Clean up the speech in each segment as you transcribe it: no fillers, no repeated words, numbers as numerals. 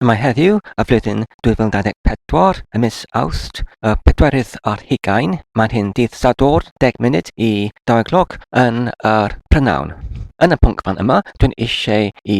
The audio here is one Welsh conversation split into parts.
Mae heddiw, y flwyddyn 2024, y mis Awst, y pedwerydd ar hugain, mae'n hyn dydd Sadwrn, 10 munud i 2 gloch yn yr prynhawn. Yn y pwnc fan yma, dwi'n eisiau i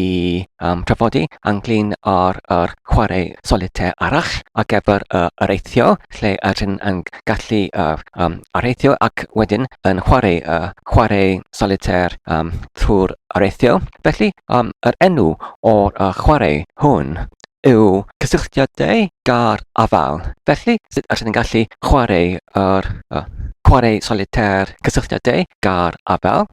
um, trafodi ynglyn â'r yr chwarae solitaire arall ar gyfer y areithio, lle ydyn yn gallu uh, um, areithio ac wedyn yn chwarae uh, chwarae solitaire um, trwy'r areithio. Felly, um, yr enw o'r uh, chwarae hwn yw cysylltiadau gar afal. Felly, sut ydyn ni'n gallu chwarae yr uh, chwarae solitaire cysylltiadau gar afal?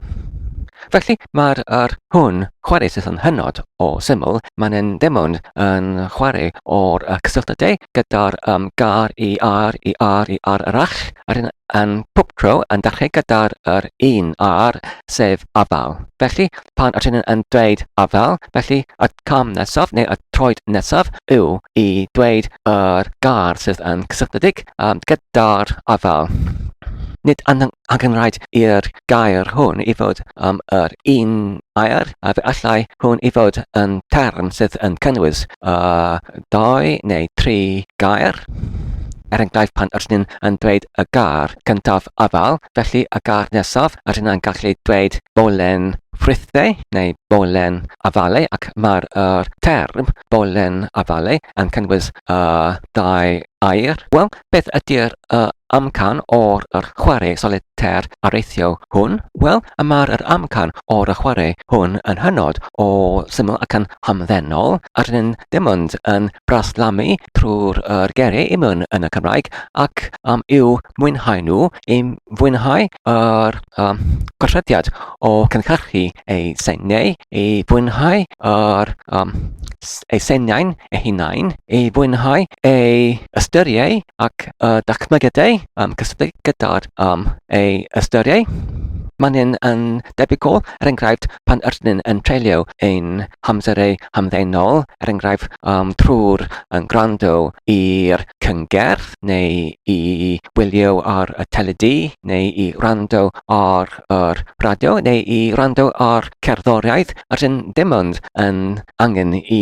Felly, mae'r er hwn chwarae sydd yn hynod o syml, mae'n yn ddim ond yn chwarae o'r uh, cysylltiadau gyda'r um, gar i ar i ar i ar arall, a'r un yn pob tro yn dechrau gyda'r yr un ar, sef afal. Felly, pan ydyn nhw yn dweud afal, felly y cam nesaf neu y troed nesaf yw i dweud yr gair sydd yn cysylltiedig um, gyda'r afal. Nid angenrhaid i'r gair hwn i fod um, yr un air, a fe allai hwn i fod yn term sydd yn cynnwys uh, dau neu tri gair. Er enghraifft, pan ydyn ni'n yn dweud y gair cyntaf afal, felly y gair nesaf ydyn ni'n gallu dweud bowlen ffrwythau neu bowlen afalau ac mae'r er term bowlen afalau yn cynnwys y ddau air. Wel, beth ydy'r uh, amcan o'r yr chwarae solitaire areithio hwn? Wel, y mae'r yr amcan o'r y chwarae hwn yn hynod o syml ac yn hamddenol, a rydyn dim ond yn braslamu trwy'r yr geiriau i mewn yn y Cymraeg ac um, i'w mwynhau nhw, i fwynhau yr um, gosodiad o cynhyrchu ei seiniau, i fwynhau yr um, ei seiniau'n ei hunain, i fwynhau ei ystyriau ac y dychmygiadau um, cysylltu gyda'r um, ei ystyriau. Mae'n hyn yn debygol, er enghraifft, pan ydyn yn treulio ein hamserau hamddenol, er enghraifft, um, trwy'r yn gwrando i'r cyngerdd, neu i wylio ar y teledu, neu i wrando ar yr radio, neu i wrando ar cerddoriaeth, ydyn dim ond yn angen i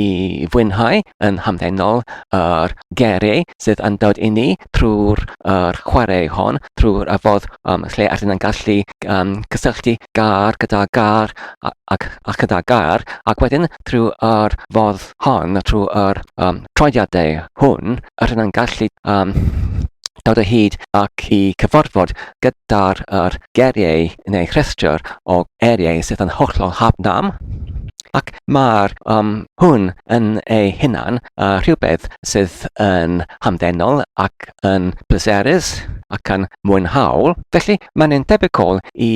fwynhau yn hamddenol yr geiriau sydd yn dod i ni trwy'r yr chwarae hon, trwy'r y fodd um, lle ydyn yn gallu um, cysylltu gair gyda gair ac, ac gyda gair, ac wedyn trwy'r fodd hon, trwy'r um, troediadau hwn, ydyn yn gallu um, dod o hyd ac i cyfarfod gyda'r yr geiriau neu rhestr o eiriau sydd yn hollol hapnam. Ac mae'r um, hwn yn ei hunan uh, rhywbeth sydd yn hamddenol ac yn pleserus ac yn mwynhaol. Felly mae'n yn debygol i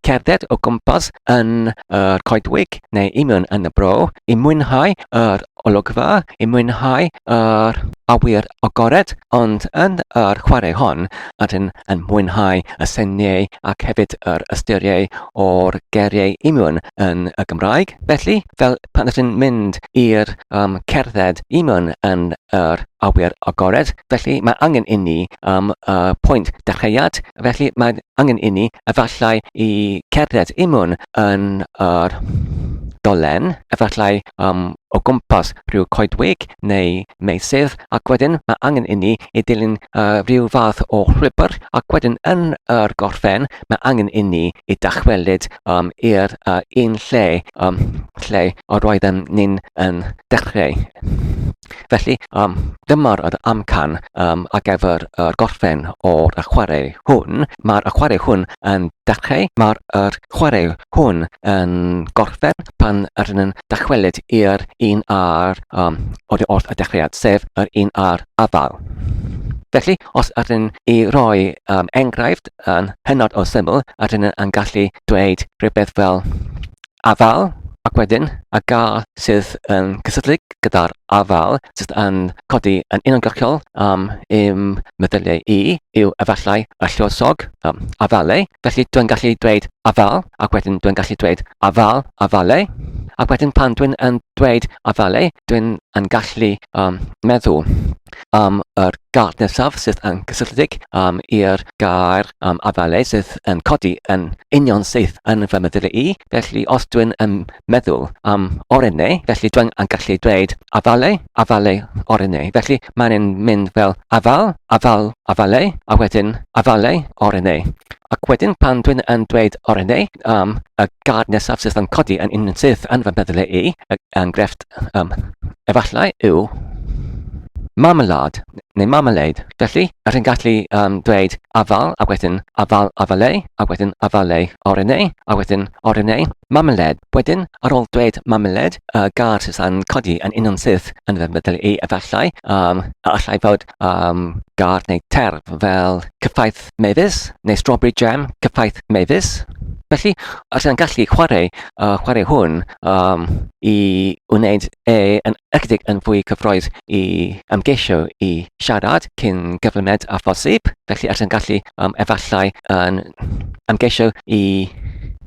cerdded o gwmpas yn yr coedwig neu i mewn yn y bro i mwynhau yr olygfa, i mwynhau yr awyr agored, ond yn yr chwarae hon, ydyn yn mwynhau y seniau ac hefyd yr ystyriau o'r geiriau imiwn yn y Gymraeg. Felly, fel pan ydyn mynd i'r um, cerdded imiwn yn yr awyr agored, felly mae angen inni um, y pwynt dechreuad, felly mae angen inni efallai i cerdded imiwn yn yr dolen, efallai um, o gwmpas rhyw coedwig neu meysydd, ac wedyn mae angen inni i ddilyn uh, rhyw fath o llwybr, ac wedyn yn yr gorffen mae angen inni i dychwelyd um, i'r uh, un lle, um, lle yr oeddem ni'n yn dechrau. Felly, um, dyma'r yr amcan um, ar gyfer yr gorffen o'r chwarae hwn. Mae'r chwarae hwn yn dechrau, mae'r yr chwarae hwn yn gorffen pan ydyn yn dychwelyd i'r un ar um, oddi wrth y dechreuad, sef yr un ar afal. Felly, os ydyn i roi um, enghraifft yn hynod o syml, ydyn yn gallu dweud rhywbeth fel afal, ac wedyn y gair sydd yn cysylltu gyda'r afal sydd yn codi yn uniongyrchol um, i'm meddyliau i yw efallai y lluosog um, afalau. Felly dwi'n gallu dweud afal, ac wedyn dwi'n gallu dweud afal, afalau. Ac wedyn pan dwi'n yn dweud afalau, dwi'n yn gallu um, meddwl. am yr gair nesaf sydd yn gysylltiedig um, i'r gair um, afalau sydd yn codi yn union syth yn fy meddyliau i. Felly, os dwi'n yn meddwl am orennau, felly dwi'n yn gallu dweud afalau, afalau, orennau. Felly, mae'n mynd fel afal, afal, afalau, a wedyn afalau, orennau. Ac wedyn pan dwi'n yn dweud orennau, um, y gair nesaf sydd yn codi yn union syth yn fy meddyliau i, yn grefft um, efallai yw marmalade neu marmalade. Felly, yr yn gallu um, dweud afal, a wedyn afal afaleu, a wedyn afaleu oreneu, a wedyn oreneu marmalade. Wedyn, ar ôl dweud marmalade, y gair sydd yn codi yn union syth yn fy meddwl i efallai, um, a allai fod um, gair neu terf fel cyffaith mefus neu strawberry jam cyffaith mefus. Felly, os yn gallu chwarae, uh, chwarae hwn um, i wneud e yn ychydig yn fwy cyffroes i ymgeisio i siarad cyn gyflymed â phosib. Felly, os yn gallu um, efallai yn ymgeisio i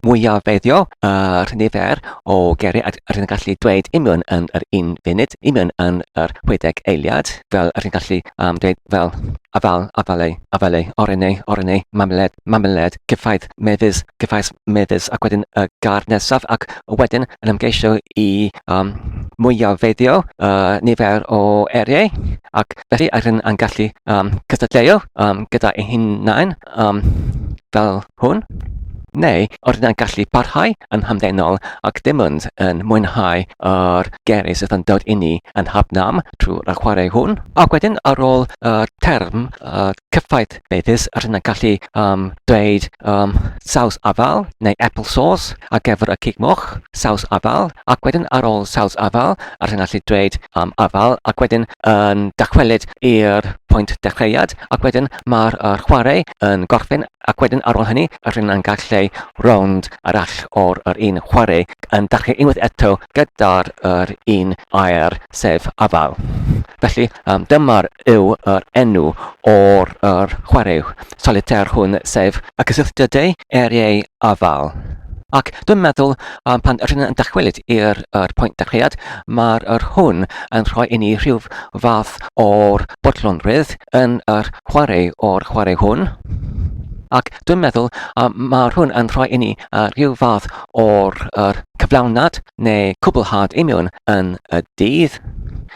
mwyafeiddio yr nifer o geiriau a rydyn yn gallu dweud union yn yr un funud, union yn yr 60 eiliad, fel rydyn gallu um, dweud fel afal, afalau, afalau, orenau, orenau, mamled, mamled, cyffaith, mefus, cyffaith, mefus, ac wedyn y gair nesaf, ac wedyn yn ymgeisio i um, mwyafeiddio uh, nifer o eiriau, ac felly rydyn yn gallu um, cystadleuo um, gyda ein hunain um, fel hwn, neu o'r yna'n gallu parhau yn hamddenol ac dim ond yn mwynhau yr geiriau sydd yn dod inni yn hapnam trwy'r chwarae hwn. Ac wedyn ar ôl y term uh, cyffaith beddus, yr yna'n gallu um, dweud um, saws afal neu apple sauce ar gyfer y cig moch, saws afal, ac wedyn ar ôl saws afal, yr yna'n gallu dweud um, afal, ac wedyn yn dychwelyd i'r pwynt dechreuad, ac wedyn mae'r uh, chwarae yn gorffen, ac wedyn ar ôl hynny, rydyn yn gallu rownd arall o'r yr un chwarae yn dechrau unwaith eto gyda'r yr un air, sef afal. Felly, um, dyma'r yw yr enw o'r yr chwarae solitaire hwn, sef y cysylltiadau eiriau afal. Ac dwi'n meddwl um, pan rydyn yn dychwelyd i'r er pwynt dechreuad, mae'r yr hwn yn rhoi i ni rhyw fath o'r bodlonrwydd yn yr chwarae o'r chwarae hwn. Ac dwi'n meddwl um, mae'r hwn yn rhoi i ni uh, rhyw fath o'r er cyflawnad neu cwblhad imiwn yn y dydd.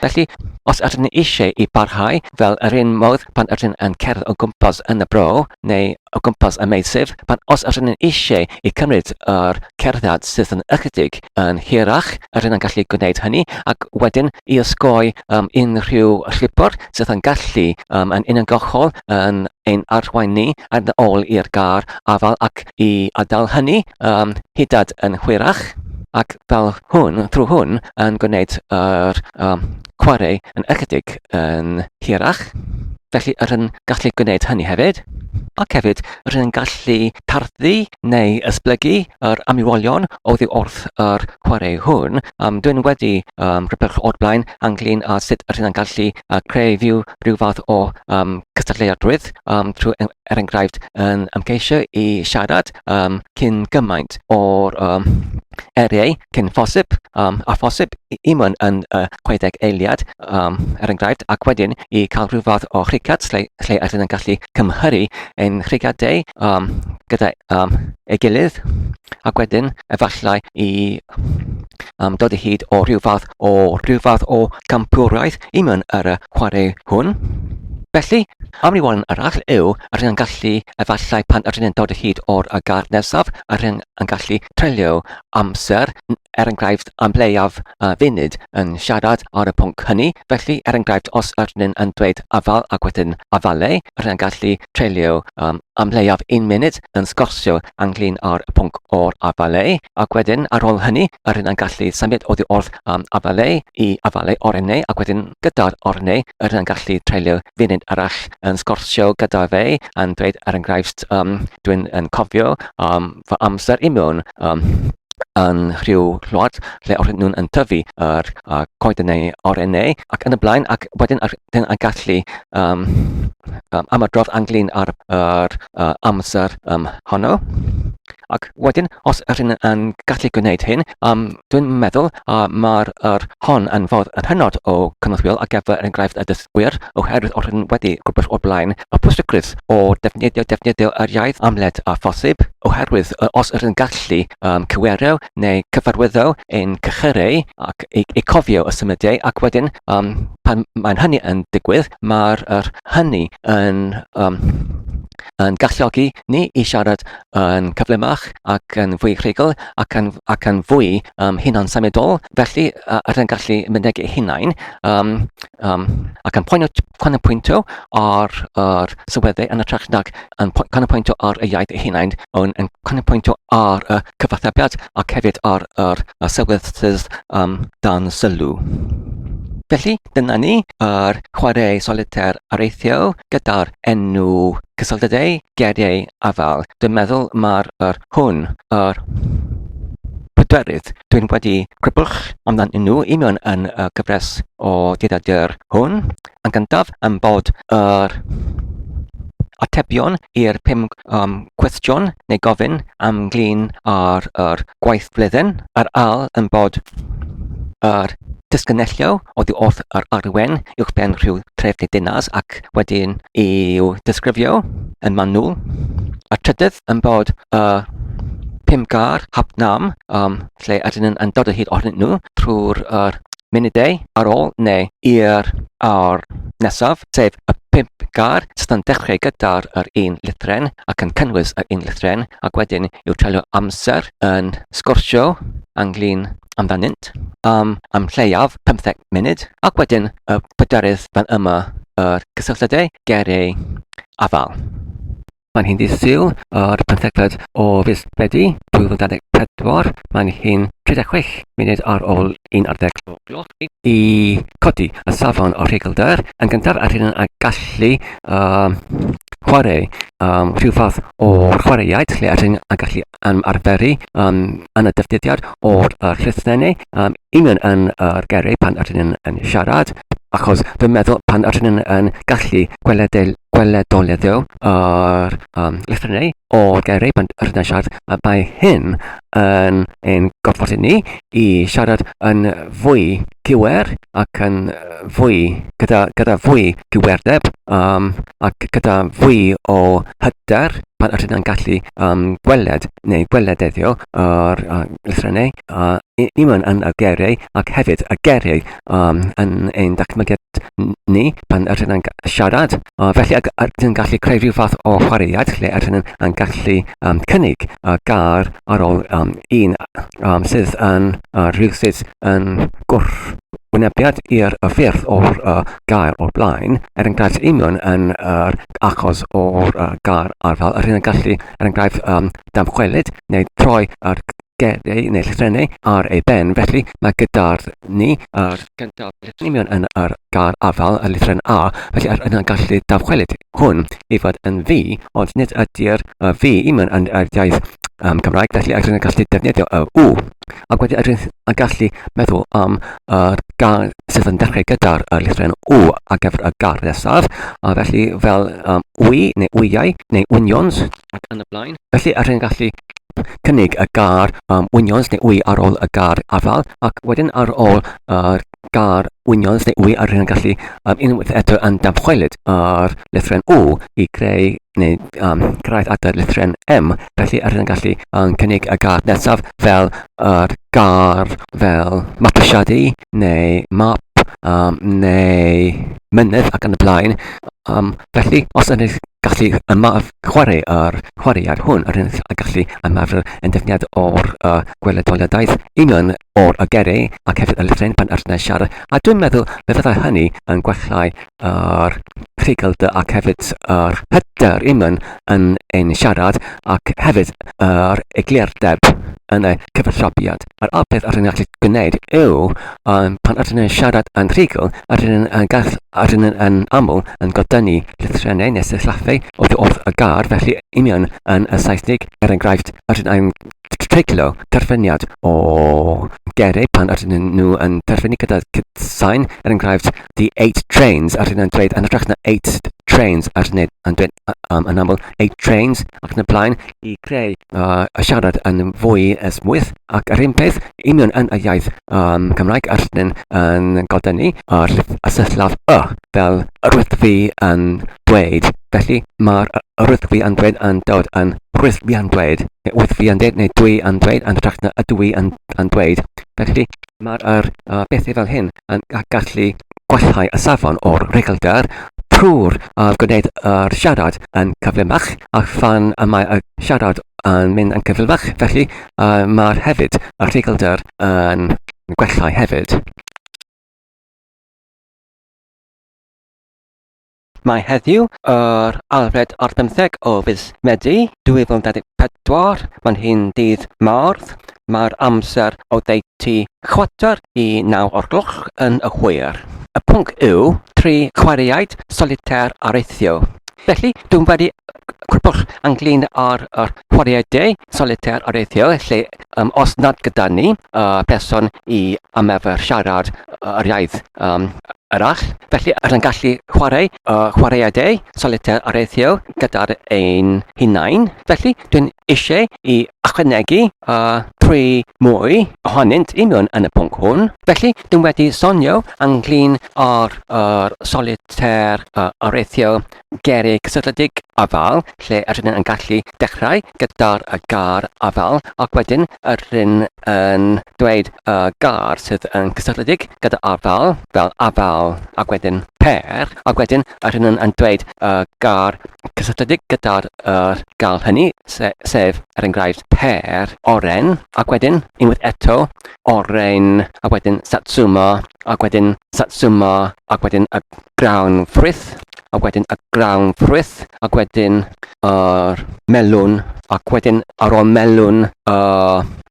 Felly, os ydyn ni eisiau i barhau fel yr un modd pan ydyn yn cerdded o gwmpas yn y bro neu o gwmpas y meysydd, pan os ydyn ni eisiau i cymryd yr cerdded sydd yn ychydig yn hirach, ydyn yn gallu gwneud hynny, ac wedyn i osgoi um, unrhyw llwybr sydd yn gallu um, yn uniongyrchol yn ein arwain ni yn ôl i'r gar afal ac i adael hynny um, hydad yn hwyrach ac fel hwn, trwy hwn, yn gwneud yr um, chwarae yn ychydig yn hirach. Felly, yr yn gallu gwneud hynny hefyd. Ac hefyd, yr yn gallu tarddu neu esblygu yr amrywiolion oddi wrth yr chwarae hwn. Um, dwi'n wedi um, rhywbeth o'r blaen ynglyn â sut yr yn gallu uh, creu fyw rhyw fath o um, cystadleuadrwydd um, trwy er enghraifft yn ymgeisio i siarad um, cyn gymaint o'r um, eiriau cyn phosib, um, a phosib i mewn yn y 60 eiliad, um, er enghraifft, ac wedyn i cael rhyw fath o rhigad lle, lle ydyn yn gallu cymharu ein rhigadau um, gyda um, ei gilydd, ac wedyn efallai i um, dod i hyd o rhyw fath o rhyw fath o campwraeth i mewn ar y chwarae hwn. Felly, amrywiolyn arall yw yr hyn yn gallu efallai pan ydyn yn dod o hyd o'r gair nesaf, yr hyn yn gallu treulio amser, er enghraifft am leiaf funud, yn siarad ar y pwnc hynny. Felly, er enghraifft, os ydyn yn dweud afal ac wedyn afale, yr hyn yn gallu treulio um, am leiaf un munud yn sgorsio ynglyn â'r pwnc o'r afale, ac wedyn ar ôl hynny, yr hyn yn gallu symud oddi wrth um, afale i afale orennau, ac wedyn gyda'r orennau, yr hyn yn gallu treulio funud arall yn sgorsio gyda fe, yn dweud er enghraifft, um, dwi'n yn cofio um, fy amser i mewn um, yn rhyw wlad lle oedden nhw'n yn tyfu yr uh, coedennau orennau ac yn y blaen ac wedyn ar, dyn yn gallu um, um, ymadrodd ynglyn â'r yr, uh, amser um, honno. Ac wedyn, os ydyn yn gallu gwneud hyn, dwi'n meddwl mae'r yr hon yn fod yn hynod o cynorthwyol ar gyfer er enghraifft y dysgwyr, oherwydd os ydyn wedi gwybod o'r blaen y pwysigrwydd o defnyddio defnyddio yr iaith amled â phosib, oherwydd os ydyn gallu cywiro neu cyfarwyddo ein cychyrau ac i cofio y symudiau, ac wedyn pan mae'n hynny yn digwydd, mae'r yr hynny yn yn galluogi ni i siarad yn cyflymach ac yn fwy rhugl ac yn, ac yn fwy hunan symudol. Felly, rydyn gallu mynegi eu hunain ac yn canolbwyntio ar yr sylweddau yn hytrach nag yn canolbwyntio ar y iaith eu hunain, ond yn canolbwyntio ar y cyfathrebiad ac hefyd ar yr sylwedd sydd dan sylw. Felly, dyna ni, yr chwarae solitaire areithio gyda'r enw cysylltiadau geiriau afal. Dwi'n meddwl mae'r yr hwn, yr pedwerydd, dwi'n wedi crybwyll amdanyn nhw i mewn yn y gyfres o dyddiadur hwn. Yn gyntaf, yn bod yr atebion i'r pum cwestiwn neu gofyn am glin ar yr gwaith blwyddyn, yr ail yn bod yr disgynellio oddi wrth yr arwen uwchben rhyw tref neu dinas ac wedyn i'w disgrifio yn manwl. Y trydydd yn bod y pum gair hapnam, lle ydyn nhw'n yn dod o hyd ohonyn nhw trwy'r yr munudau ar ôl neu i'r awr nesaf, sef y pump gair sydd yn dechrau gyda'r yr un lythrен ac yn cynnwys yr un lythrен ac wedyn yw treulio amser yn sgwrsio ynglyn amdanynt am am lleiaf 15 munud ac wedyn y pedwerydd fan yma yr cysylltiadau geiriau afal. Mae'n hi'n ddydd Sul, yr pymthegfed o fis Medi 2024. Mae'n hi'n 36 munud ar ôl 11 o gloch i codi y safon o rhuglder. Yn gyntaf, ar hyn a gallu chwarae rhyw fath o chwaraeaid lle ar hyn a gallu arferu yn y defnyddiad o'r llythrennau union yn yr geiriau pan ydyn yn siarad, achos dwi'n meddwl pan ydyn yn gallu gweledol gweledol yr lythrennau o'r geiriau pan ydyn yn siarad, mae hyn yn ein gorfodi ni i siarad yn fwy cywir ac yn fwy, gyda, gyda fwy cywerdeb ac gyda fwy o hyder pan ydyn yn gallu gweled neu gwelededdio yr lythrennau union yn y geiriau ac hefyd y geiriau yn ein datblygiad ni pan ydyn yn siarad. Felly ydyn yn gallu creu rhyw fath o chwaraead lle ydyn yn gallu cynnig y gair ar ôl un sydd yn rhywsut yn gwrthwynebiad i'r ffyrdd o'r gair o'r blaen, er enghraifft union yn yr achos o'r gair arfer, yr hyn yn gallu, er enghraifft, damchwelyd neu troi yr geiriau neu llythrennau ar ei ben. Felly mae gyda'r ni yr gyntaf union yn yr gair afal, y lythren A, felly yr yna'n gallu damchwelyd hwn i fod yn fi, ond nid ydy'r fi union yn yr iaith Cymraeg, felly yr yna'n gallu defnyddio y U. Ac wedi yr yn gallu meddwl am yr gair sydd yn dechrau gyda'r lythren U ar gyfer y gair nesaf, a felly fel wy neu wyau neu wynions ac yn y blaen. Felly yr yn gallu cynnig y gair wynions neu wy ar ôl y gair afal, ac wedyn ar ôl yr gair wynions neu wy ar hyn yn gallu unwaith eto yn damchwelyd yr lythren U i greu neu cyrraedd at y lythren M. Felly ar hyn yn gallu cynnig y gair nesaf fel yr gair fel mabwysiadu neu map neu mynydd ac yn y blaen. Felly, os ydych gallu ymarfer chwarae yr chwaraead hwn, yr hyn y gallu ymarfer yn defnydd o'r gweledoliadaeth union o'r y gerau ac hefyd y lythrennau pan ydyn ni'n siarad. A dwi'n meddwl fe fyddai hynny yn gwellhau yr rhugl ac hefyd yr hyder union yn ein siarad ac hefyd yr eglurdeb yn y cyfathrebiad. Yr ail peth rydyn ni'n gallu gwneud yw pan ydyn ni'n siarad yn rhugl, rydyn ni'n gall, rydyn ni'n yn aml yn godynnu llythrennau neu sillafu oddi wrth y gair, felly union yn y Saesneg, er enghraifft, rydyn ni'n treiglo terfyniad o geiriau pan ydyn nhw yn terfynu gyda cytsain, er enghraifft, the eight trains, rydyn ni'n dweud yn hytrach na eight trains a rydyn yn dweud um, yn aml eight trains ac yn y blaen i creu uh, y siarad yn fwy esmwyth ac yr un peth union yn y iaith um, Cymraeg a rydyn yn godynu yr y sillaf y fel yr wyth fi yn dweud. Felly mae'r yr wyth fi yn dweud yn dod yn rwyth fi yn dweud, neu wyth fi yn dweud, neu dwi yn dweud, yn hytrach na ydw i yn, yn dweud. Felly mae'r yr, uh, bethau fel hyn yn gallu gwellhau y safon o'r rhuglder trwy'r uh, gwneud yr siarad yn cyflymach a phan y mae y siarad yn mynd yn cyflymach, felly uh, mae'r hefyd y rhuglder yn gwellhau hefyd. Mae heddiw yr ailfed ar bymtheg o fis Medi 2024, mae'n hi'n dydd Mawrth, mae'r amser oddeutu 8:45 o'r gloch yn y hwyr. Y pwnc yw tri chwaraeaid solitaire areithio. Felly, dwi'n wedi crybwyll ynglyn â'r yr chwaraeadau solitaire areithio, lle um, os nad gyda ni uh, person i ymarfer siarad yr iaith um, arall. Felly, rydyn yn gallu chwarae uh, chwaraeadau solitaire areithio gyda'r ein hunain. Felly, dwi'n eisiau i ychwanegu uh, tri mwy ohonynt i mewn yn y pwnc hwn. Felly, dwi'n wedi sonio ynglyn â'r uh, solitaire uh, areithio geiriau cysylltiedig afal, lle rydyn yn gallu dechrau gyda'r gair afal ac wedyn rydyn yn dweud y gair sydd yn cysylltiedig gyda afal, fel afal ac wedyn per, ac wedyn rydyn yn dweud y gair cysylltiedig gyda'r gair hynny, sef er enghraifft per, oren, ac wedyn unwaith eto oren, ac wedyn satsuma, ac wedyn satsuma, ac wedyn y grawn ffrwyth, ac wedyn y grawn ffrwyth, ac wedyn yr melwn, ac wedyn ar ôl melwn y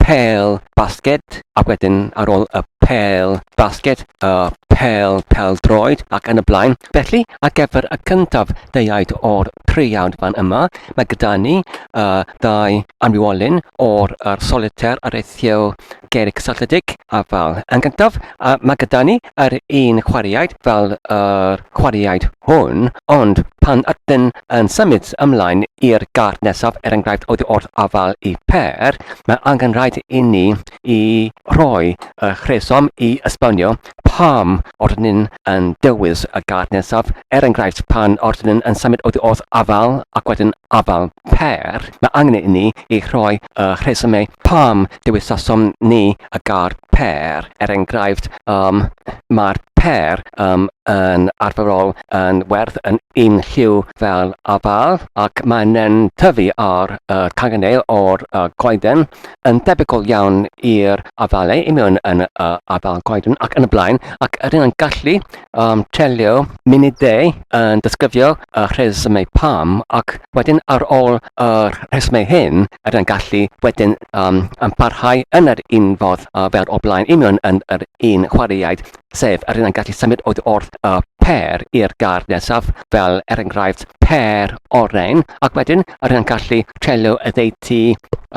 pêl basged, ac wedyn ar ôl y pêl basged, y pêl pêl-droed, ac yn y blaen. Felly, ar gyfer y cyntaf deuaid o'r triawd fan yma, mae gyda ni uh, ddau amrywiolyn o'r er solitaire areithio geiriau cysylltiedig a fel. Yn gyntaf, uh, mae gyda ni yr un chwaraeaid fel yr chwaraeaid hwn, ond pan ydyn yn symud ymlaen i'r gar nesaf, er enghraifft oddi wrth afal i per, mae angen rhaid i ni i rhoi y rheswm i esbonio pam oeddwn yn dewis y gar nesaf, er enghraifft pan oeddwn yn symud oddi wrth afal ac wedyn afal per, mae angen i ni i rhoi y rhesymau pam dewisasom ni y gair per. Er enghraifft, um, mae'r per um, yn arferol yn werth yn un lliw fel afal ac mae'n tyfu ar y uh, canghennau o'r uh, goeden yn debygol iawn i'r afalau i mewn yn y uh, afal goeden ac yn y blaen ac ydyn yn gallu um, treulio munudau yn disgrifio y rhesymau pam ac wedyn ar ôl y rhesymau hyn ydyn yn gallu wedyn um, yn parhau yn yr un fodd uh, fel o blaen union yn yr un chwaraeaid sef yr un yn gallu symud oddi wrth y per i'r gair nesaf fel er enghraifft per oren ac wedyn yr un yn gallu treulio oddeutu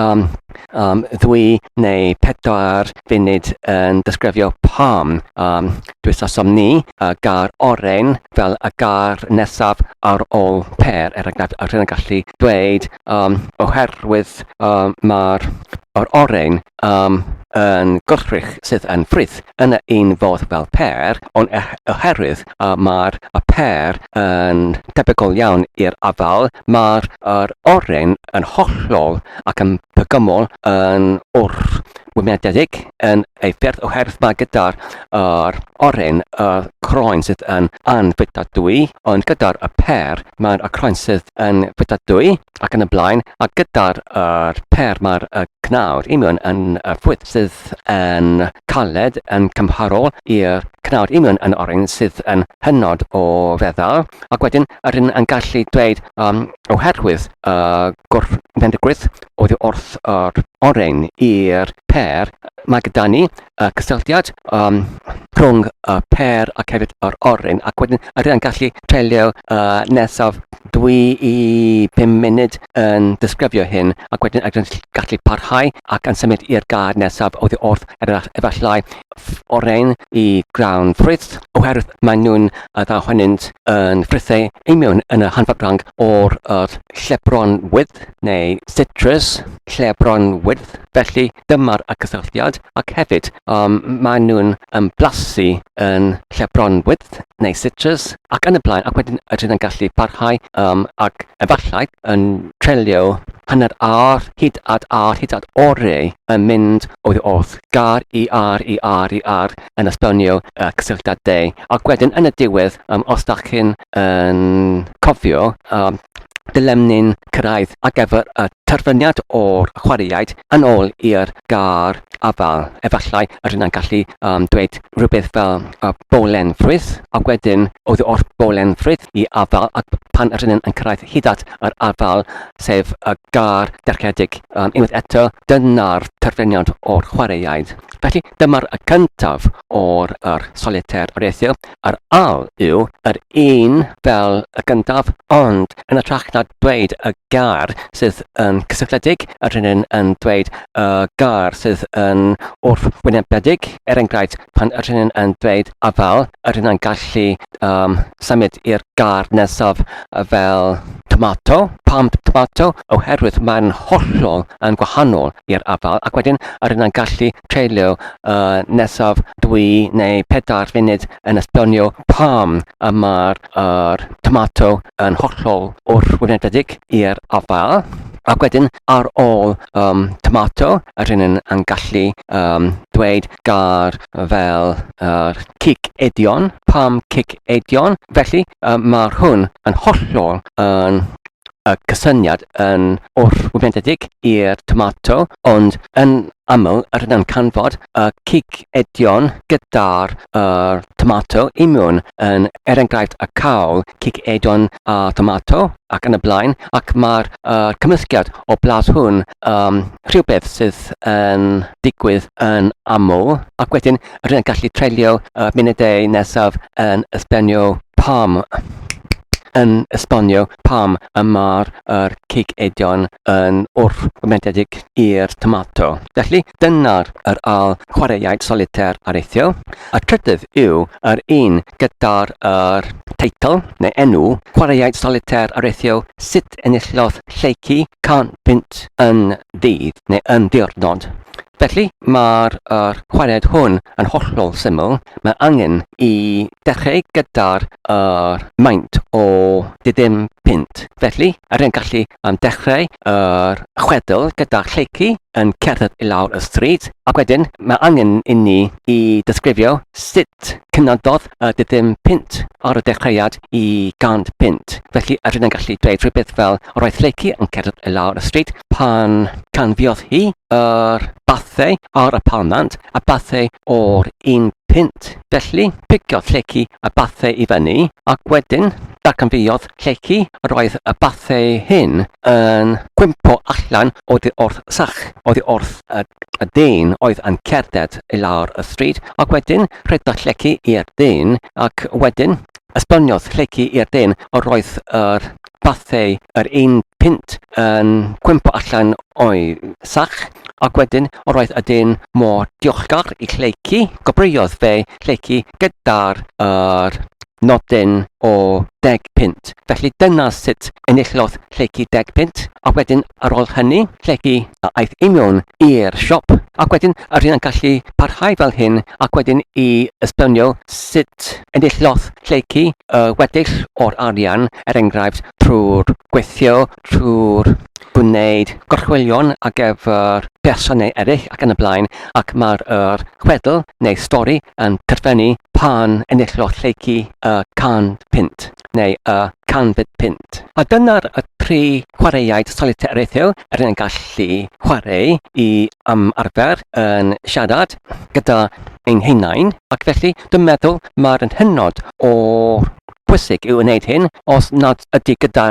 um, um, ddwy neu pedwar funud yn disgrifio pam um, dwysasom ni y gair oren fel y gair nesaf ar ôl per, er enghraifft, a rhywun yn gallu dweud um, oherwydd um, mae'r yr oren um, yn gwrthrych sydd yn ffrwyth yn y un fodd fel per, ond oherwydd uh, mae'r y per yn debygol iawn i'r afal, mae'r yr oren yn hollol ac yn pegymol yn wrthwynebedig yn ei ffyrdd oherwydd mae gyda'r yr oren y croen sydd yn anfwytadwy, ond gyda'r y per mae'r y croen sydd yn fwytadwy ac yn y blaen, a gyda'r yr per mae'r y cnawd union yn y ffrwyth sydd yn caled yn cymharol i'r cnawd union yn oren sydd yn hynod o feddal, ac wedyn yr un yn gallu dweud um, oherwydd y gwrthfendigrwydd oddi wrth yr oren i'r per, mae gyda ni y cysylltiad um, rhwng y per ac hefyd yr oren, ac wedyn yr yn gallu treulio uh, nesaf 2 i 5 munud yn disgrifio hyn, ac wedyn yr yn gallu parhau ac yn symud i'r gair nesaf oddi wrth er efallai oren i grawn ffrwyth, oherwydd maen nhw'n y ddau ohonynt yn ffrwythau union yn y hanfod rang o'r yr llebron wydd neu citrus llebron wydd. Felly dyma'r y cysylltiad ac hefyd um, maen nhw'n yn blasu yn llebron wydd neu citrus ac yn y blaen ac wedyn ydyn yn gallu parhau um, ac efallai yn treulio hanner awr hyd at awr hyd at oriau yn mynd oddi wrth gar i ar i ar i ar yn esbonio y cysylltiadau ac wedyn yn y diwedd um, os da chi'n yn cofio um, dylem ni'n cyrraedd ar gyfer y terfyniad o'r chwaraeaid yn ôl i'r gair afal. Efallai yr yna'n gallu um, dweud rhywbeth fel uh, bowlen ffrwyth, ac wedyn oddi o'r bowlen ffrwyth i afal, ac pan yr yna'n yn cyrraedd hyd at yr afal, sef y gair derchedig, um, unwaith eto, dyna'r terfyniad o'r chwaraeaid. Felly, dyma'r y cyntaf o'r yr solitaire areithiol. Yr ail yw yr un fel y gyntaf, ond yn hytrach na dweud y gair sydd yn cysylltiedig, yr hyn yn dweud y gair sydd yn wrthwynebedig. Er enghraifft, pan yr hyn yn dweud afal, yr hyn yn gallu um, symud i'r gair nesaf fel tomato. Pam tomato? Oherwydd mae'n hollol yn gwahanol i'r afal, ac wedyn yr hyn yn gallu treulio uh, nesaf dwy neu pedair funud yn esbonio pam y mae'r er tomato yn hollol wrthwynebedig i'r afal. Ac wedyn ar ôl um, tomato, yr hyn yn, yn gallu um, dweud gair fel uh, cig eidion, pam cig eidion. Felly uh, mae'r hwn yn hollol yn y cysyniad yn wrthwynebedig i'r tomato, ond yn aml yr ydym yn canfod y cig eidion gyda'r uh, tomato i mewn yn er enghraifft y cawl cig eidion a tomato ac yn y blaen ac mae'r uh, cymysgiad o blas hwn um, rhywbeth sydd yn digwydd yn aml ac wedyn rydyn yn gallu treulio y munudau nesaf yn esbonio pam yn esbonio pam y mae'r yr cig eidion yn wrthwynebedig i'r tomato. Felly, dyna'r yr ail chwaraeaid solitaire areithiol. Y trydydd yw yr un gyda'r yr teitl neu enw chwaraeaid solitaire areithiol sut enillodd Lleucu 100 punt yn ddydd neu yn ddiwrnod. Felly, mae'r yr chwaraead hwn yn hollol syml. Mae angen i dechrau gyda'r yr maint o diddim punt. Felly, yr yn gallu um, dechrau yr chwedl gyda Lleucu yn cerdded i lawr y stryd, ac wedyn mae angen inni i ddisgrifio sut cynyddodd y diddim punt ar y dechreuad i 100 punt. Felly, yr yn gallu dweud rhywbeth fel roedd Lleucu yn cerdded i lawr y stryd pan canfuodd hi yr bathau ar y palmant a bathau o'r un punt. Felly, piciodd Lleucu y bathau i fyny, ac wedyn darganfuodd Lleucu roedd y bathau hyn yn cwympo allan oddi wrth sach, oddi wrth y, y dyn oedd yn cerdded i lawr y stryd, ac wedyn rhedodd Lleucu i'r dyn, ac wedyn esboniodd Lleucu i'r dyn roedd yr bathau yr un punt yn cwympo allan o'i sach, ac wedyn roedd y dyn mor diolchgar i Lleucu, gwobrwyodd fe Lleucu gyda'r yr nodyn o deg punt. Felly dyna sut enillodd Lleucu deg punt, a wedyn ar ôl hynny, Lleucu aeth i mewn i'r siop, ac wedyn yr un yn gallu parhau fel hyn, ac wedyn i esbonio sut enillodd Lleucu y weddill o'r arian, er enghraifft trwy'r gweithio, trwy'r gwneud gorchwylion ar gyfer personau eraill ac yn y blaen, ac mae'r yr chwedl neu stori yn terfynu pan enillodd Lleucu y 100 punt neu y canfed punt. A dyna'r y tri chwaraeaid solitaire eithil yr yn gallu chwarae i am arfer yn siarad gyda ein hunain, ac felly dwi'n meddwl mae'r yn hynod o bwysig yw wneud hyn os nad ydy gyda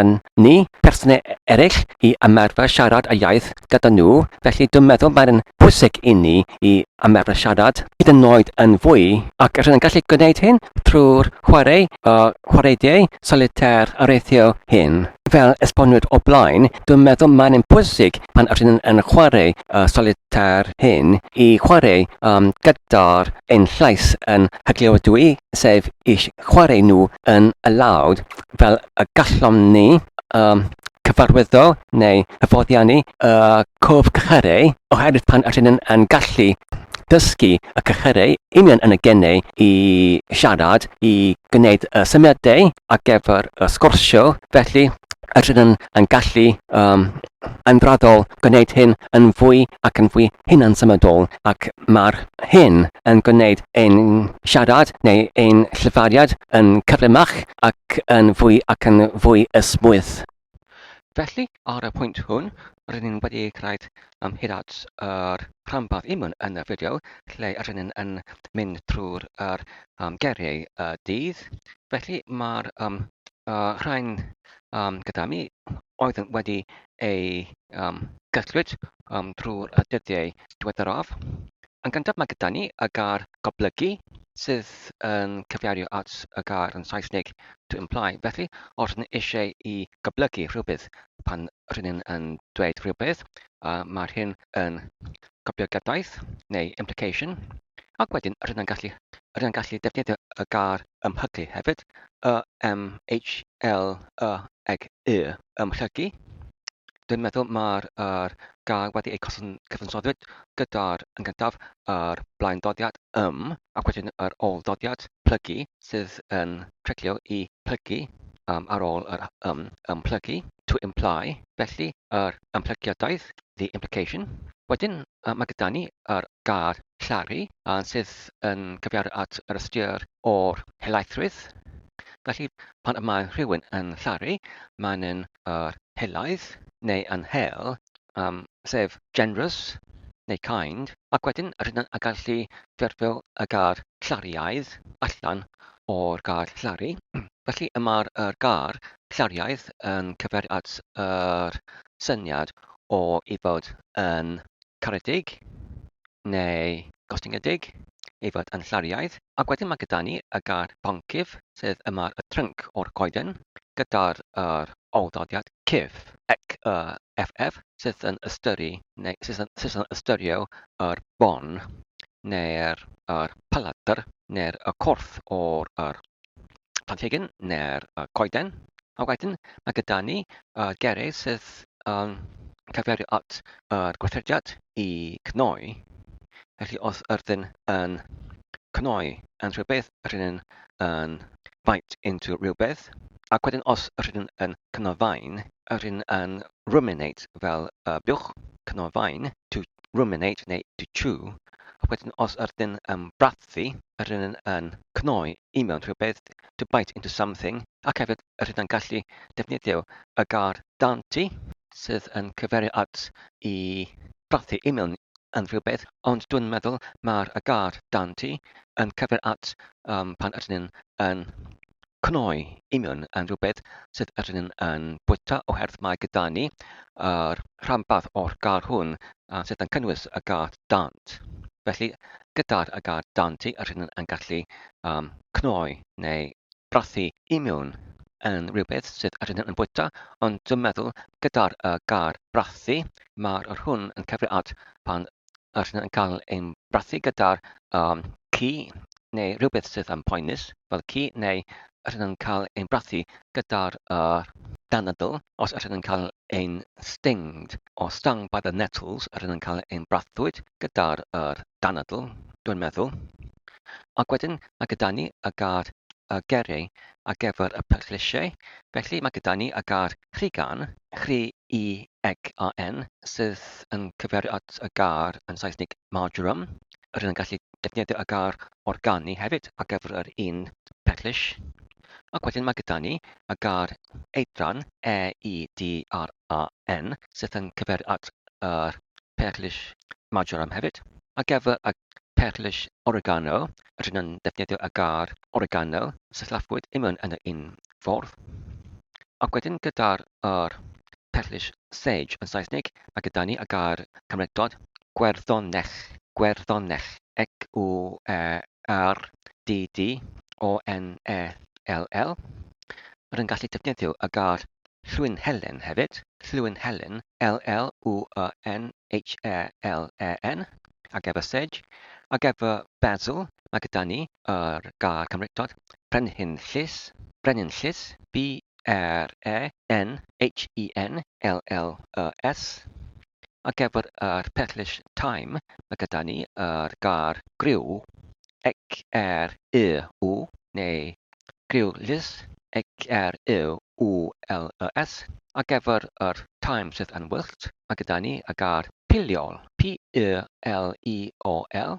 ni personau eraill i ymarfer siarad y iaith gyda nhw, felly dwi'n meddwl mae'n bwysig i ni i ymarfer siarad hyd yn oed yn fwy, ac rydyn yn gallu gwneud hyn trwy'r chwarae y chwaraediau solitaire areithio hyn. Fel esboniwyd o blaen, dwi'n meddwl mae'n pwysig pan rydyn yn chwarae y solitaire hyn i chwarae um, gyda'r ein llais yn hyglywadwy, sef i chwarae nhw yn y lawd fel y gallom ni um, cyfarwyddo neu hyfforddiannu y cof cychyrau, oherwydd pan ydyn yn, yn gallu dysgu y cychyrau union yn y gennau i siarad, i gwneud y symudiadau ar gyfer y sgwrsio, felly ydyn yn, yn gallu um, yn raddol gwneud hyn yn fwy ac yn fwy hunan-symudol ac mae'r hyn yn gwneud ein siarad neu ein llefariad yn cyflymach ac yn fwy ac yn fwy ysmwyth. Felly, ar y pwynt hwn, rydyn ni'n wedi cyrraedd um, hyd at yr rhanbarth union yn y fideo, lle rydyn ni'n yn mynd trwy'r yr, um, geiriau y dydd. Felly, mae'r um, rhain um, gyda mi oedd yn wedi ei um, gyllwyd um, drwy'r dyddiau diweddaraf. Yn gyntaf mae gyda ni y gair goblygu sydd yn cyfeirio at y gair yn Saesneg to imply. Felly, os rydyn eisiau i goblygu rhywbeth pan rydyn yn dweud rhywbeth, uh, mae'r hyn yn goblygiadaeth neu implication. Ac wedyn rydyn yn gallu, rydyn yn gallu defnyddio y gair ymhyglu hefyd, y M H L Y ag Y, ymhlygu. Dwi'n meddwl mae'r yr gair wedi ei cyfansoddwyd gyda'r yn gyntaf yr blaendoddiad ym ac wedyn yr ôl-ddoddiad plygu sydd yn treglio i plygu um, ar ôl yr ym, ymhlygu, to imply, felly yr ymhlygiadaeth, the implication. Wedyn uh, mae gyda ni yr gair llaru, uh, sydd yn cyfeirio at yr ystyr o'r helaethrwydd. Felly, pan y mae rhywun yn llaru, mae'n yn yr helaeth neu yn hel, um, sef generous neu kind, ac wedyn rydyn yn gallu ffurfio y gair llariaidd allan o'r gair llaru. Felly y mae'r yr gair llariaidd yn cyfeirio at yr syniad o i fod yn caredig neu gostyngedig, ei fod yn llariaidd. Ac wedyn mae gyda ni y gair boncyff, sef y mae'r y trync o'r goeden, gyda'r yr ôl-ddoddiad cyff, ec y ff, sydd yn ystyru, neu sydd yn, sydd yn ystyrio yr bon, neu'r yr paladr, neu'r y corff o'r yr planhigyn neu'r y coeden. A wedyn mae gyda ni y geiriau sydd yn cyfeirio at yr gweithrediad i cnoi. Felly os ydyn yn cnoi yn rhywbeth, rydyn yn bite into rhywbeth. Ac wedyn os rydyn yn cnofain, rydyn yn ruminate fel y buwch, cnofain, to ruminate neu to chew. Ac wedyn os ydyn yn brathu, rydyn yn cnoi i mewn rhywbeth, to bite into something. Ac hefyd rydyn yn gallu defnyddio y gair danti, sydd yn cyfeirio at i brathu i mewn yn rhywbeth, ond dwi'n meddwl mae'r y gair danti yn cyfeirio at um, pan ydyn ni'n yn cnoi i mewn yn rhywbeth sydd ydyn ni'n yn bwyta, oherwydd mae gyda ni yr rhanbarth o'r gair hwn uh, sydd yn cynnwys y gair dant. Felly, gyda'r y gair danti, ydyn ni'n yn gallu um, cnoi neu brathu i mewn yn rhywbeth sydd ydyn nhw'n bwyta, ond dwi'n meddwl gyda'r uh, gair brathu, mae'r yr hwn yn cyfri at pan ydyn nhw'n cael ein brathu gyda'r um, ci neu rhywbeth sydd yn poenus fel ci, neu ydyn nhw'n cael ein brathu gyda'r uh, danadl, os ydyn nhw'n cael ein stinged or stung by the nettles, ydyn nhw'n cael ein brathwyd gyda'r er danadl, dwi'n meddwl. Ac wedyn mae gyda ni y gair y geri ar gyfer y perllysiau. Felly mae gyda ni y gair rhigan, rhi-i-g-a-n, sydd yn cyfeirio at y gair yn Saesneg marjoram. Rydyn yn gallu defnyddio y gair organu hefyd ar gyfer yr un perllys. Ac wedyn mae gyda ni y gair eidran, e-i-d-r-a-n, sydd yn cyfeirio at yr perllys marjoram hefyd. Ar gyfer y Perllys oregano, rydyn yn defnyddio y gair oregano, sillafuwyd union yn yr un ffordd. Ac wedyn gyda'r yr perllys sage yn Saesneg, mae gyda ni y gair cymreictod. Gwerddonell, Gwerddonell, G-W-E-R-D-D-O-N-E-L-L. Rydyn gallu defnyddio y gair Llwyn Helen hefyd, Llwyn Helen, L-L-W-Y-N-H-E-L-E-N, ac efo sage, ac efo basil, mae gyda ni yr gair Cymreictod, Brenhin Llys, Brenin Llys, B-R-E-N-H-I-N-L-L-Y-S. Ar gyfer yr perllys thyme, mae gyda ni yr gair griw, X-R-I-W, neu griwlys, X-R-I-W-L-Y-S. Ar gyfer yr thyme sydd yn wyllt, mae gyda ni y gair piliol, P-I-L-I-O-L.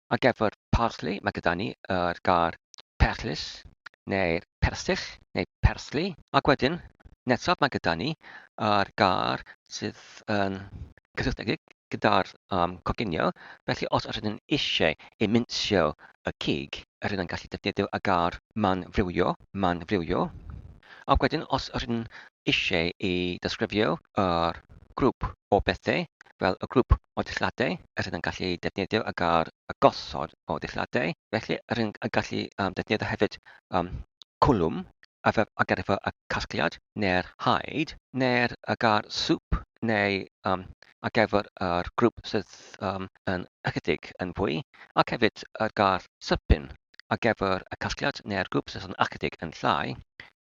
Ar gyfer parsley, mae gyda ni yr gair perllys, neu'r persill, neu persli. Ac wedyn, nesaf mae gyda ni yr gair sydd yn gysylltiedig gyda'r um, coginio. Felly os ydyn yn eisiau ei minsio y cig, ydyn yn gallu defnyddio y gair manfriwio, manfriwio. Ac wedyn os ydyn eisiau i ddisgrifio yr grŵp o bethau, fel y grŵp o dilladau, ydyn yn gallu defnyddio y gair y gosod o ddilladau. Felly ydyn yn gallu um, defnyddio hefyd um, cwlwm ar gyfer y casgliad neu'r haid neu'r y gair sŵp neu um, ar gyfer yr grŵp sydd um, yn ychydig yn fwy, ac hefyd y gair sypyn ar gyfer y casgliad neu'r grŵp sydd yn ychydig yn llai.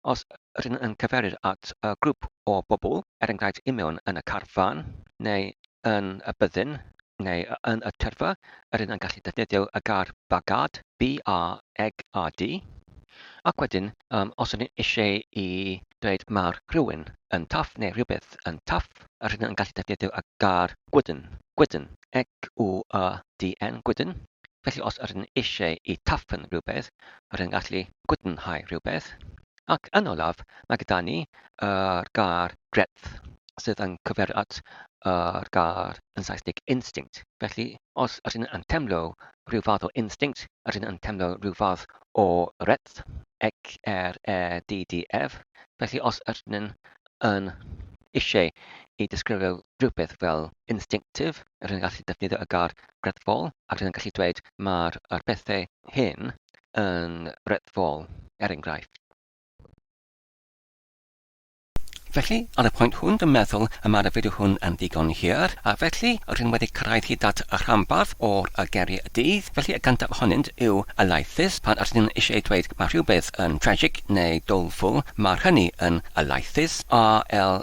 Os ydyn yn cyferir at y grŵp o bobl, er enghraifft i mewn yn y carfan neu yn y byddin neu yn y tyrfa, ydyn yn gallu defnyddio y gair bagad, B-A-G-A-D. Ac wedyn, um, os ydyn eisiau i dweud mae'r rhywun yn tough neu rhywbeth yn tough, rydyn yn gallu defnyddio y gair gwydn, gwydn, G-W-Y-D-N, gwydn. Felly os ydyn eisiau i toughen rhywbeth, rydyn yn gallu gwydnhau rhywbeth. Ac yn olaf, mae gyda ni yr gair greddf, sydd yn cyfeirio at yr gair yn Saesneg instinct. Felly, os ydyn yn teimlo rhyw fath o instinct, ydyn yn teimlo rhyw fath o reddf, X-R-E-D-D-F. Felly, os ydyn yn eisiau i disgrifio rhywbeth fel instinctive, rydyn yn gallu defnyddio y gair greddfol, ac rydyn yn gallu dweud mae'r pethau hyn yn reddfol, er enghraifft. Felly, ar y pwynt hwn, dwi'n meddwl y mae'r fideo hwn yn ddigon hir, a felly rydyn wedi cyrraedd hyd at y rhanbarth o'r geiriau y dydd. Felly, y gyntaf ohonynt yw alaethus. Pan rydyn eisiau dweud mae rhywbeth yn tragic neu doleful, mae hynny yn alaethus, A-L-A-E-T-H-U-S,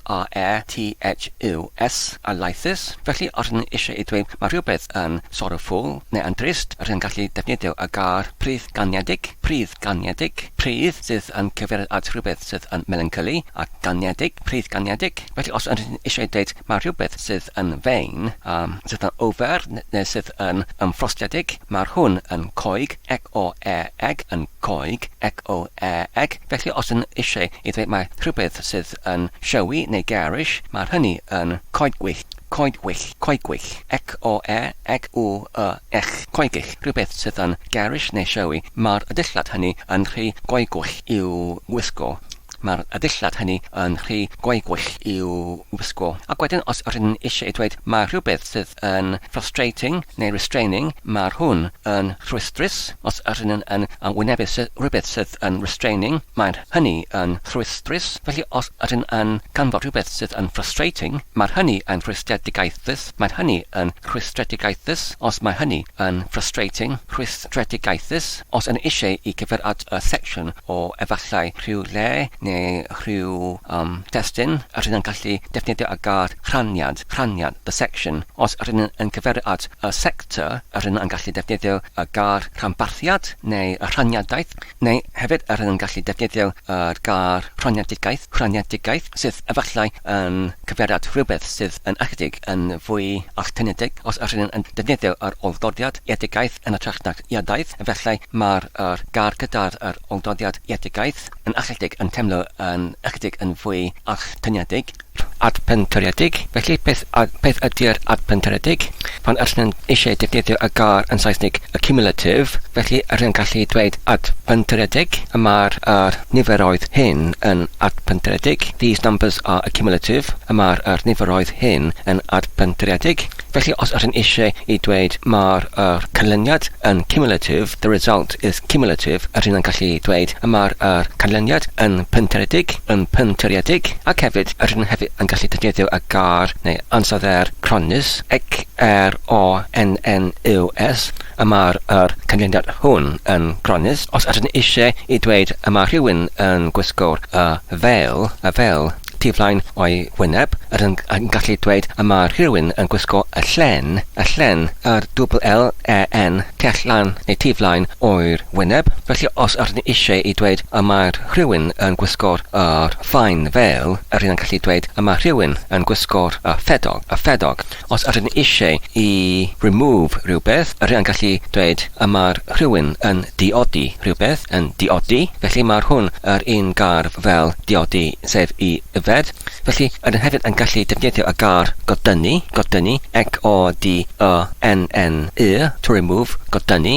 alaethus. Felly, os rydyn eisiau dweud mae rhywbeth yn sorrowful neu yn drist, rydyn gallu defnyddio y gair pridd ganiedig, pridd ganiedig, pridd sydd yn cyfeirio at rhywbeth sydd yn melancholy, a ganiedig, pridd ganiedig. Felly os ydyn eisiau dweud mae rhywbeth sydd yn vain, um, sydd yn ofer neu sydd yn ymffrostiedig, mae'r hwn yn coeg, C-O-E-G, yn coeg, C-O-E-G. Felly os ydyn eisiau i ddweud mae rhywbeth sydd yn showy neu garish, mae'r hynny yn coedwig, coedwig, coedwig, C-O-E-G-W-Y-H, coegych, rhywbeth sydd yn garish neu showy, mae'r dillad hynny yn rhy goegwll i'w wisgo. Mae'r dillad hynny yn rhy goegwll i'w wisgo. Ac wedyn os rydyn eisiau dweud mae rhywbeth sydd yn frustrating neu restraining, mae'r hwn yn rhwystrus. Os rydyn yn wynebu rhywbeth sydd yn restraining, mae'r hynny yn rhwystrus. Felly os ydyn yn canfod rhywbeth sydd yn frustrating, mae'r hynny yn rhwystredigaethus. Mae'r hynny yn rhwystredigaethus. Os mae hynny yn frustrating, rhwystredigaethus. Os yn eisiau i gyfer at y section o efallai rhyw le neu rhyw um, testun, rydyn yn gallu defnyddio y gair rhaniad, rhaniad, the section. Os rydyn yn cyfeirio at y sector, rydyn yn gallu defnyddio y gair rhanbarthiad neu y rhaniadaeth, neu hefyd rydyn yn gallu defnyddio yr gair rhaniadigaeth, rhaniadigaeth, sydd efallai yn cyfeirio at rhywbeth sydd yn ychydig yn fwy alltynedig. Os rydyn yn defnyddio yr ôl-ddoddiad iedigaeth yn hytrach nag iadaeth, efallai mae'r yr gair gyda'r yr ôl-doddiad iedigaeth yn ychydig yn teimlo yn ychydig yn fwy alltyniedig. adpentyredig. Felly, beth, beth ydy'r adpentyredig? Pan ydyn yn eisiau defnyddio y gair yn Saesneg accumulative, felly ydyn yn gallu dweud adpentyredig. Y mae'r yr niferoedd hyn yn adpentyredig. These numbers are accumulative. Y mae'r yr niferoedd hyn yn adpentyredig. Felly, os ydyn eisiau i dweud mae'r yr canlyniad yn cumulative, the result is cumulative, ydyn yn gallu dweud y mae'r yr canlyniad yn pentyredig, yn pentyredig, ac hefyd ydyn hefyd yn gallu defnyddio y gair neu ansoddair cronnus, C R O N N U S, y mae'r yr canlyniad hwn yn cronnus. Os ydyn eisiau i dweud y mae rhywun yn gwisgo'r y fel, y fel, tu flaen o'i wyneb, yr yn, yn gallu dweud y mae rhywun yn gwisgo y llen, y llen, yr dwbl L E N, tu allan neu tu flaen o'r wyneb. Felly os ydyn ni eisiau i dweud y mae rhywun yn gwisgo'r yr ffain fel, yr yn gallu dweud y mae rhywun yn gwisgo'r y ffedog, y ffedog. Os ydyn ni eisiau i remove rhywbeth, yr yn gallu dweud y mae rhywun yn diodi rhywbeth, yn diodi. Felly mae'r hwn yr un gair fel diodi, sef i yfed. Felly, ydyn hefyd yn gallu defnyddio y gair godynnu, godynnu, G-O-D-Y-N-N-U, to remove, godynnu.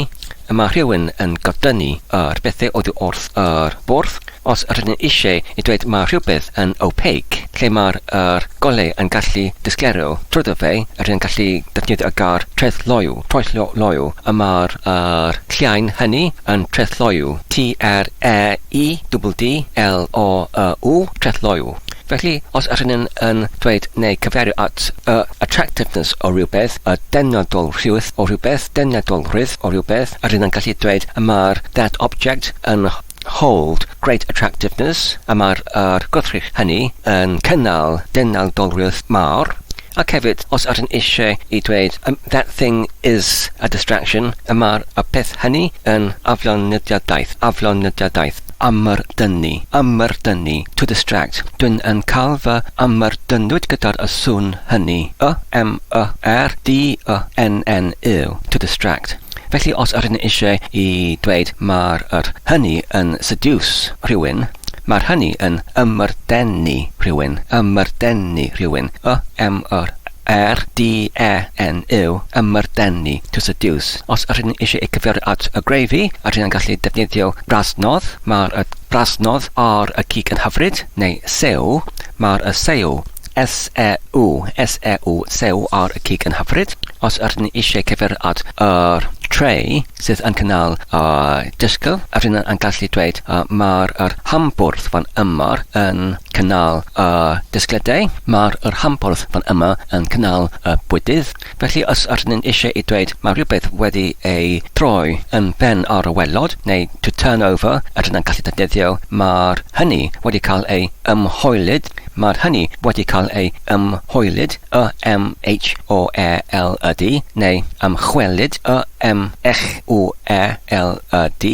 Y mae rhywun yn godynnu yr bethau oddi wrth yr bwrdd. Os rydyn ni eisiau i dweud mae rhywbeth yn opaque, lle mae'r yr golau yn gallu disgleirio trwyddo fe, rydyn ni'n gallu defnyddio y gair traethloyw, troelloloyw, y mae'r yr lliain hynny yn traethloyw, T-R-E-I-D-D-L-O-Y-W, traethloyw. Felly, os ydyn ni'n yn dweud neu cyfeirio at y attractiveness o rhywbeth, y deniadolrwydd o rhywbeth, deniadolrwydd o rhywbeth, rydyn ni'n gallu dweud y mae'r that object yn hold great attractiveness, a mae'r yr gwrthrych hynny yn cynnal deniadolrwydd mawr. Ac hefyd, os ydyn eisiau i dweud um, that thing is a distraction, y mae'r y peth hynny yn aflonydiadaeth, aflonydiadaeth, amrdynnu, amrdynnu, to distract. Dwi'n yn cael fy amrdynnwyd gyda'r y sŵn hynny, y m y r d y n n u, to distract. Felly os ydyn eisiau i dweud mae'r yr hynny yn seduce rhywun, mae'r hynny yn ymrdennu rhywun, ymrdennu rhywun, y m yr R D E N U, ymrdennu, to seduce. Os ydyn eisiau ei cyfeirio at y gravy, ydyn yn gallu defnyddio brasnodd, mae'r y brasnodd ar y cig yn hyfryd, neu sew, mae'r y sew, S-E-U, S-E-U, sew ar y cig yn hyfryd. Os ydyn ni eisiau cyfeirio at yr tray sydd yn cynnal y disgyl, ydyn yn gallu dweud uh, mae'r yr hambwrdd fan yma yn cynnal y disgledau, mae'r yr hambwrdd fan yma yn cynnal y bwydydd. Felly os ydyn ni'n eisiau i dweud mae rhywbeth wedi ei droi yn ben ar y welod, neu to turn over, ydyn yn gallu defnyddio mae'r hynny wedi cael ei ymhoelyd, Mae'r hynny wedi cael ei ymhoelyd, Y-M-H-O-E-L-Y-D, neu ymchwelyd, Y-M-H-W-E-L-Y-D,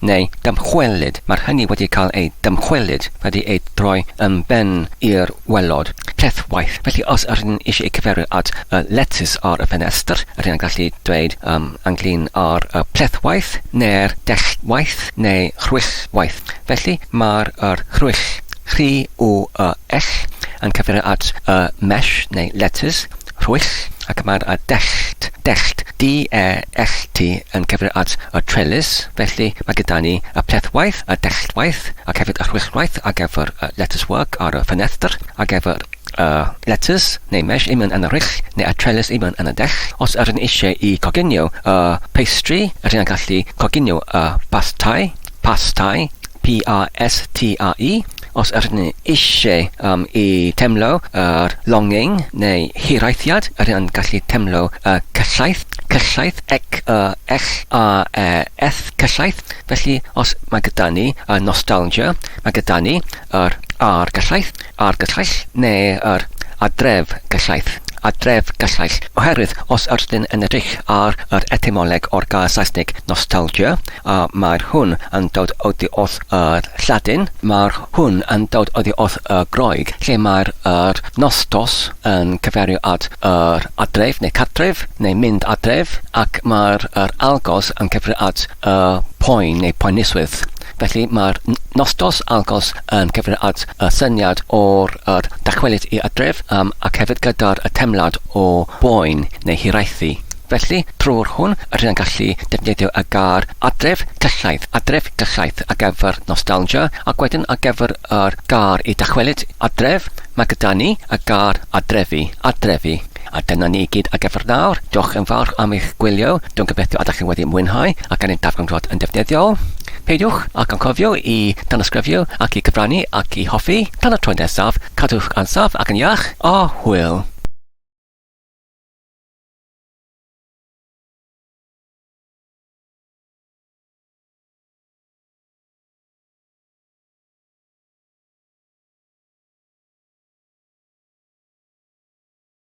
neu dymchwelyd. Mae'r hynny wedi cael ei dymchwelyd, wedi ei droi yn ben i'r waelod. Plethwaith. Felly os ydyn ni eisiau cyfeirio at y letys ar y ffenestr, ydyn ni'n gallu dweud um, ynglyn â'r y plethwaith, neu'r dellwaith, neu rhwyllwaith. Felly mae'r yr rhwyll Rhy U Y Ell yn cyfeirio at y mesh neu letys, rhwyll, ac mae'r y dellt, dellt, D-E-L-T, yn cyfeirio at y trellis. Felly mae gyda ni y plethwaith, y delltwaith, ac hefyd y rhwyllwaith ar gyfer y lattice work ar y ffenestr, ar gyfer y letys neu mesh i mewn yn y rhyll, neu y trellis i mewn yn y dell. Os ydyn ni eisiau i coginio y pastry, ydyn ni'n gallu coginio y pastai, pastai, P-A-S-T-A-I, os ydyn ni eisiau um, i temlo yr longing neu hiraethiad, ydyn ni'n gallu temlo y cyllaeth, cyllaeth, ec, y, ell, a, e, eth, cyllaeth. Felly, os mae gyda ni y nostalgia, mae gyda ni yr ar gyllaeth, ar gyllaill, neu yr adref gyllaeth adref gyllaill. Oherwydd, os ydyn yn edrych ar yr etymoleg o'r gair Saesneg nostalgia, a mae'r hwn yn dod oddi wrth yr Lladin, mae'r hwn yn dod oddi wrth y Groeg, lle mae'r yr nostos yn cyfeirio at yr adref neu cartref neu mynd adref, ac mae'r yr algos yn cyfeirio at y poen neu poenuswydd. Felly mae'r nostos algos yn cyfeirio at y syniad o'r yr dychwelyd i adref um, ac hefyd gyda'r y teimlad o boen neu hiraethu. Felly, trwy'r hwn, rydyn yn gallu defnyddio y gair adref cyllaeth, adref cyllaeth ar gyfer nostalgia, ac wedyn ar gyfer yr gair i dychwelyd adref, mae gyda ni y gair adrefu, adrefu. A dyna ni i gyd ar gyfer nawr. Diolch yn fawr am eich gwylio. Dwi'n gobeithio ydych chi wedi mwynhau ac yn ein darganfod yn defnyddiol. Peidiwch ac yn cofio i danysgrifio ac i cyfrannu ac i hoffi. Tan y tro nesaf, cadwch yn saff ac yn iach, a hwyl!